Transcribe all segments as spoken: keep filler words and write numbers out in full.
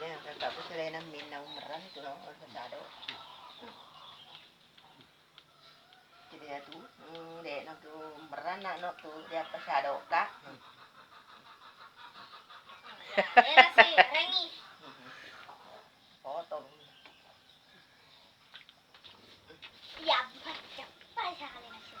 Iya, kakakku selain minna umeran tu, no, pasado. Jadi ya tu, hmm, dek, no tu umeran, nak, no tu dia pasado, kak. Era sih, rengi. Potong. Iya, cepat sekali nasi.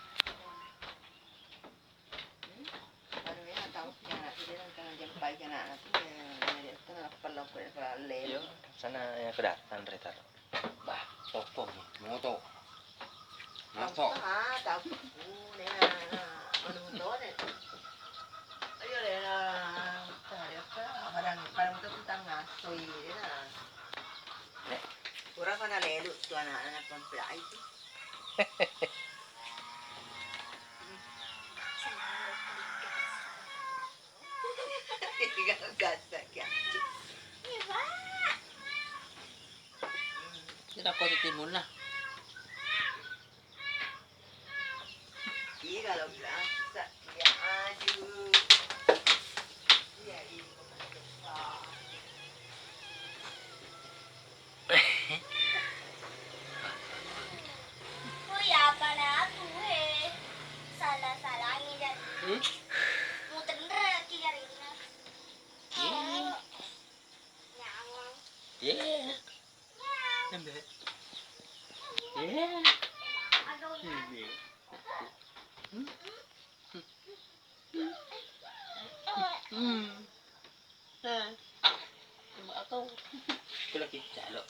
Anu ya, tahu punya anak, jadi nang tengah jam pagi anak, anak tu, ya, ya, dia tu nak perlu aku, dia perlu lele. Yo, sana ya kedatang dari taro. Bah, topong, moto. Masuk. Ah, tahu. Hmm, ya, nah, anu tu, deh. Ayo, deh, nah, cari apa? Barang, barang tu tentang ngasoi, deh, nah. Pura kana lelu tu anak-anak mempelai tu. Tiga gasa kiacu. Kita kau timunna. Iya, kalau biasa, iya, aju. Iya, iya. Oh, iya, apa nak aku, eh? Salah-salah ngi dari. Hmm? Mau tenderki dari ini. Iya. Nyawang. Iya. Embe. Iya. Agak uyan. Embe. Hmm? Hmm. Eh. Cuma aku. Itu lagi calo.